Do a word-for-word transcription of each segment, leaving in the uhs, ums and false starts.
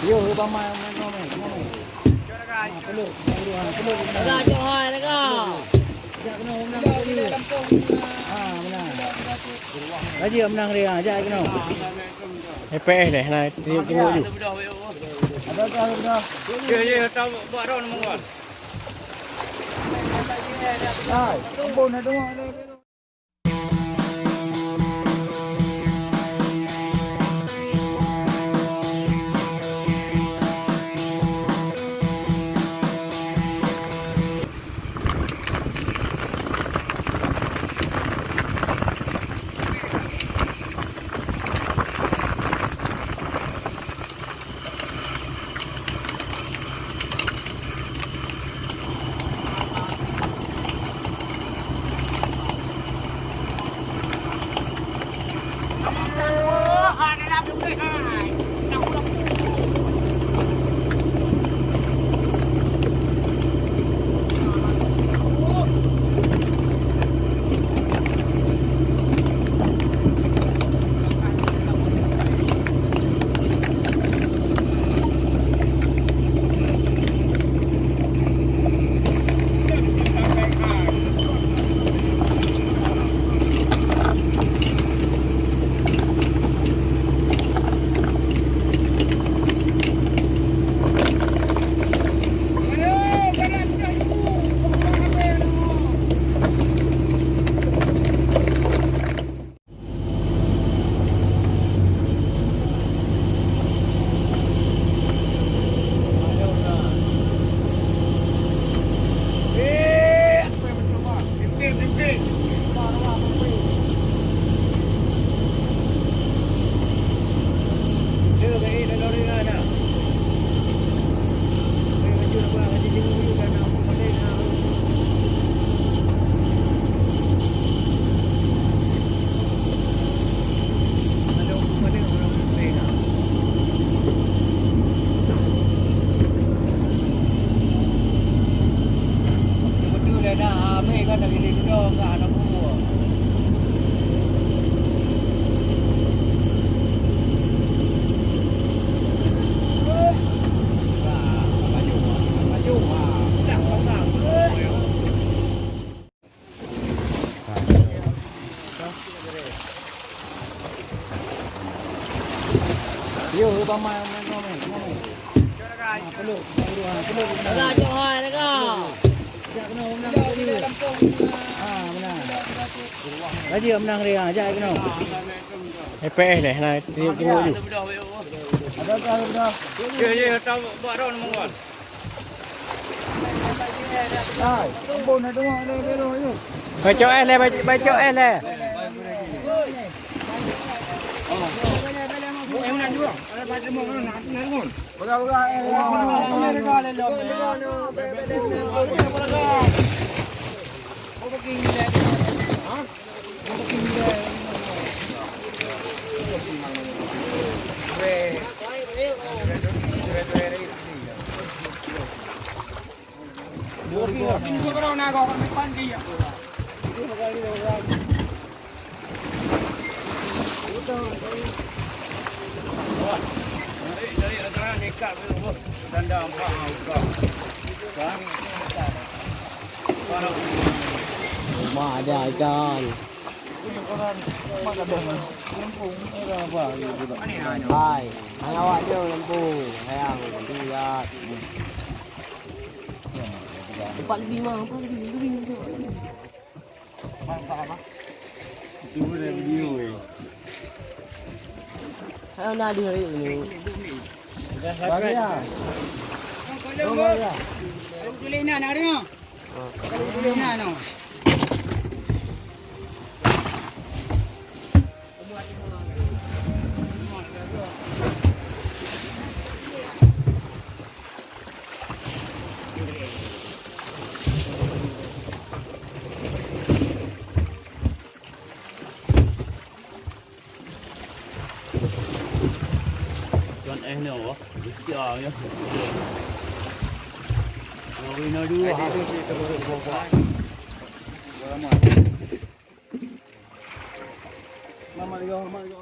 Yo, bang mai, mai, mai, mai. Ha, peluk, peluk, ha, peluk. Lega, jauh hai, lega. Jak kena orang nak beli. Ha, benar. Laju menang dia, jak kena. H P S deh, nah, tengok, tengok ju. Ada dah, ada dah. Ya, ya, tahu buat round nombor. Hai, ampun, ada orang. Yo, bang mai, mai, mai, mai. Ha, peluk, peluk, ha, peluk. Lega, jauh hai, lega. Jak kena orang nak beli. Ha, benar. Laju menang dia, jak kena. H P S deh, nah, tengok, tengok ju. Ada dah, ada dah. Ya, ya, tahu buat round nombor. Hai, ampun, nak tengok ada belo tu. Baco es leh, baco, baco es leh. Oh, eh, nak juga. Ada baca mau nak, nak pun. Pegang, pegang, eh. Ha? Rumah ada ikan. Hai, hana awak jeuet lampôh, sayang, tu ya. Empat lebih mah, empat lebih, lebih, lebih. Itu pun dah video, eh. Hai, hana ada hari ni. Dah sabar. Bagi ya. Oh, bagi ya. Ada tulis nah, nak dengar? Tuan eh ni apa? Dia ya. Lori na dua. Mama dia, mama dia.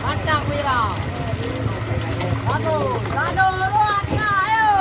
Mantap, Wira. Bagus. Satu, dua, tiga, ayo.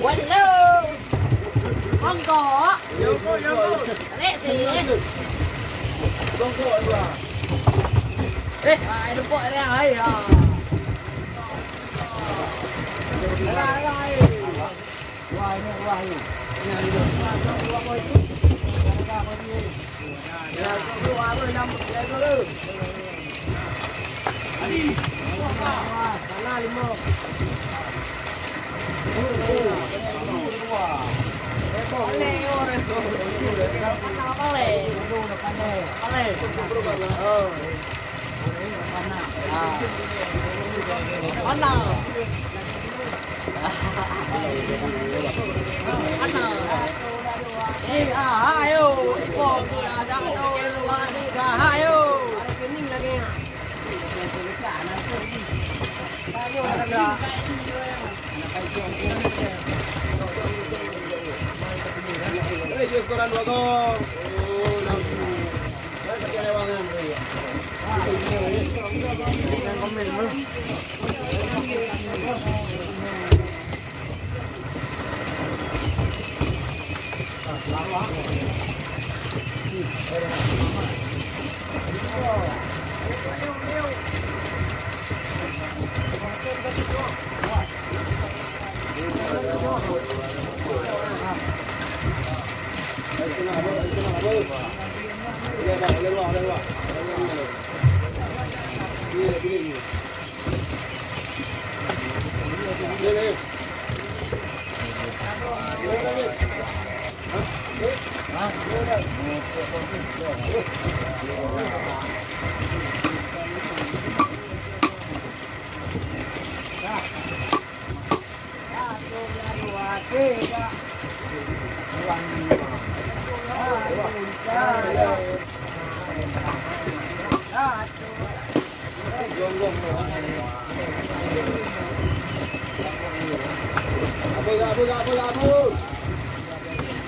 Wallo. Monggo. Tarék sih. Eh, ai lupok dia, ai, ah. Alah, alah, ai. Wah, ini wah, ini. Ini, ini. Mana? Mana? Eh, ah, ayo. Iko tu ada tu, ada tu, ayo.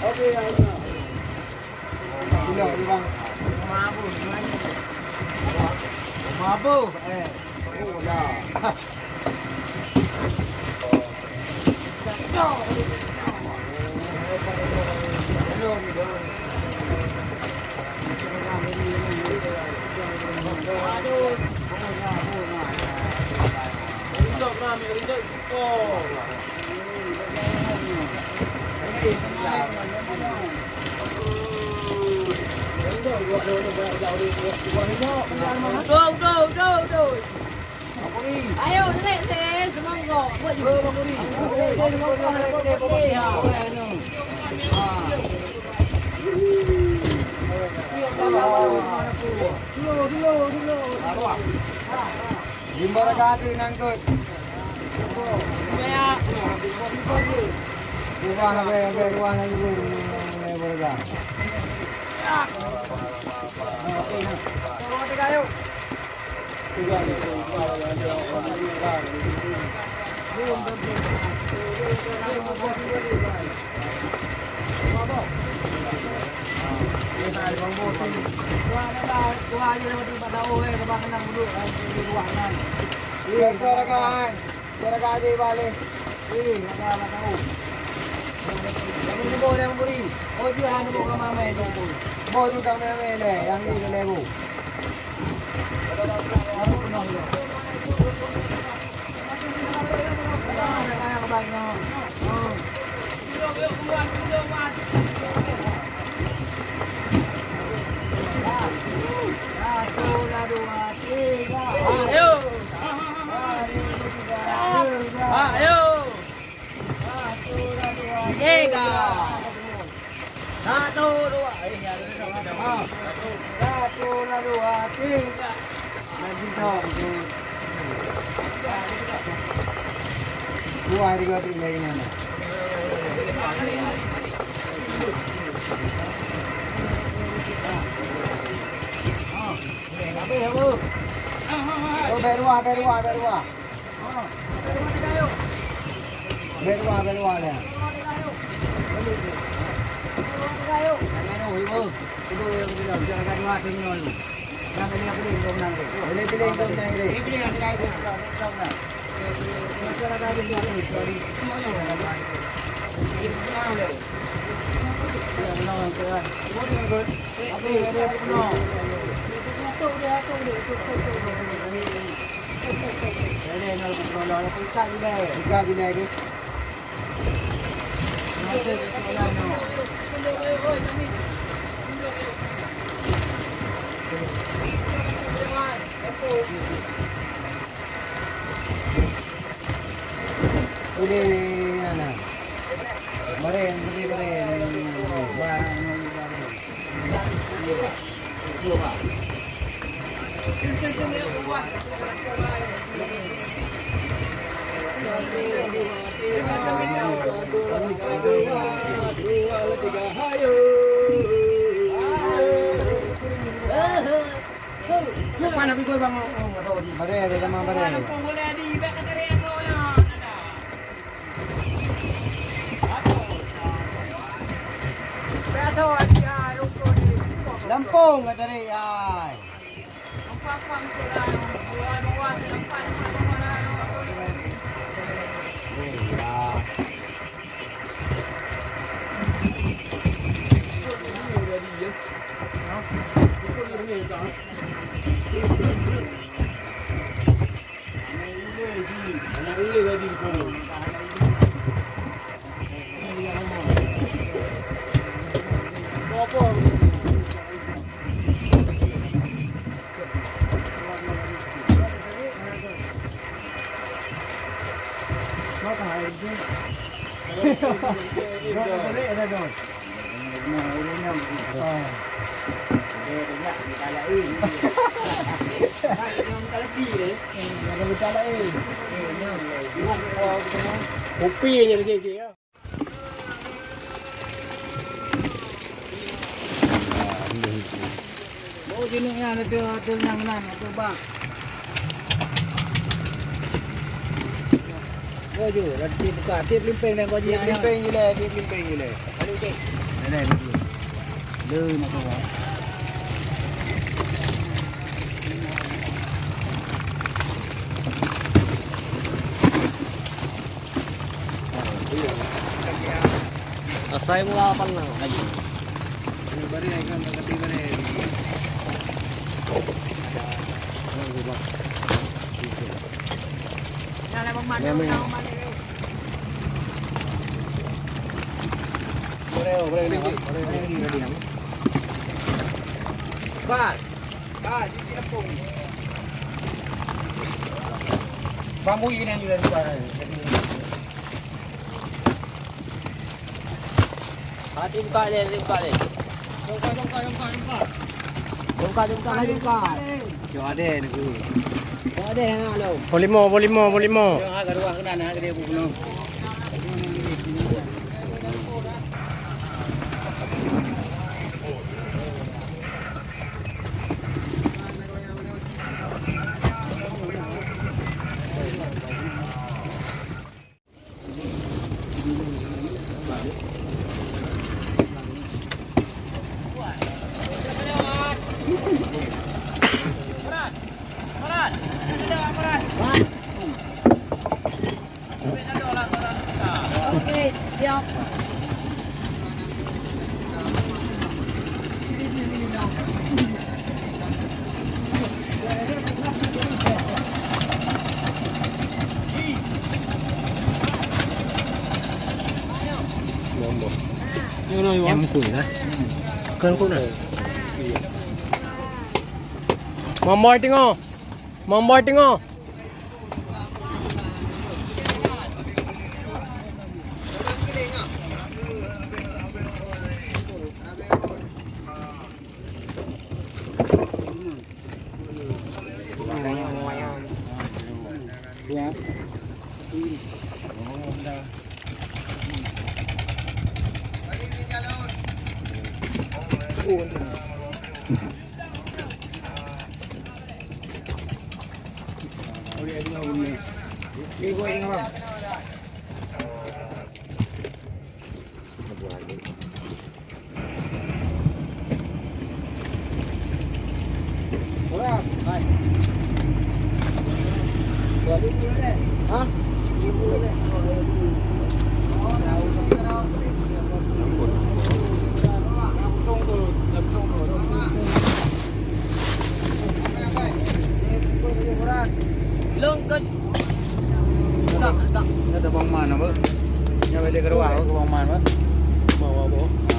Oke, ya, ya. Tidak, Bang. Mabuk, eh. Oh, ya. Ayo, naik, Sis. Semangat. Buat je. Dulu, dulu, dulu. Jumpa dekat tu nangkut. Ubah habis, habis ubah lagi tu. Jumpa dekat. Betul, kan? Cara kau balik. Eh, nak tahu, nak tahu. Jangan tengok dia memberi. Oh, dia hanya bukan mamai tu pun. Boh tu tak mamai deh, yang ni kena bu. Satu, dua, tiga. Ayo. Ayo. Tiga. Satu, dua. Eh, ya, satu, dua, tiga. Lagi dong. Dua, tiga, tiga, ini. Habis, habis. Oh, bèk ruah, bèk ruah, bèk ruah. Bèk ruah, bèk ruah lé. Boleh pilih kau menang deh. Tapi ada penuh. Ikat jilai. Ikat jilai tu. Boleh, ya, nah. Bareng, lebih bareng. Wah, Bareng, sama bareng. Lampông ka tarék ai. Kupi je sikit-sikit, ya. Oh, jeuneuh nyan, ateueh, ateueh nyang nan, ateueh bak. Oh, ju, dah tiep buka, tiep limpeng dan kau jinak nyan. Tiep limpeng je leh, tiep limpeng je leh. Lalu, cek. Dah, dah, dah. Le, nak kau. Asai mula apa nang lagi? Ini bareng kan, tapi bareng. Nah, lah, Bang Manu, Bang Manu. Bareng, bareng, bareng, bareng. Bas. Bambu ini yang juga. Hati buka deh, hati buka deh. Jongka, jongka, jongka, jongka. Jongka, jongka, jongka. Jok adeh ni. Jok adeh na lo. Bolimo, bolimo, bolimo. Jok ha garuah kena na gede bu kena. Em kui lah. Bukan kui lah. Mambai tengok. Mambai tengok. Lôn keu dak, dak. Ada Bang Man apa? Nya balik ke ruah ke Bang Man apa? Mau apa?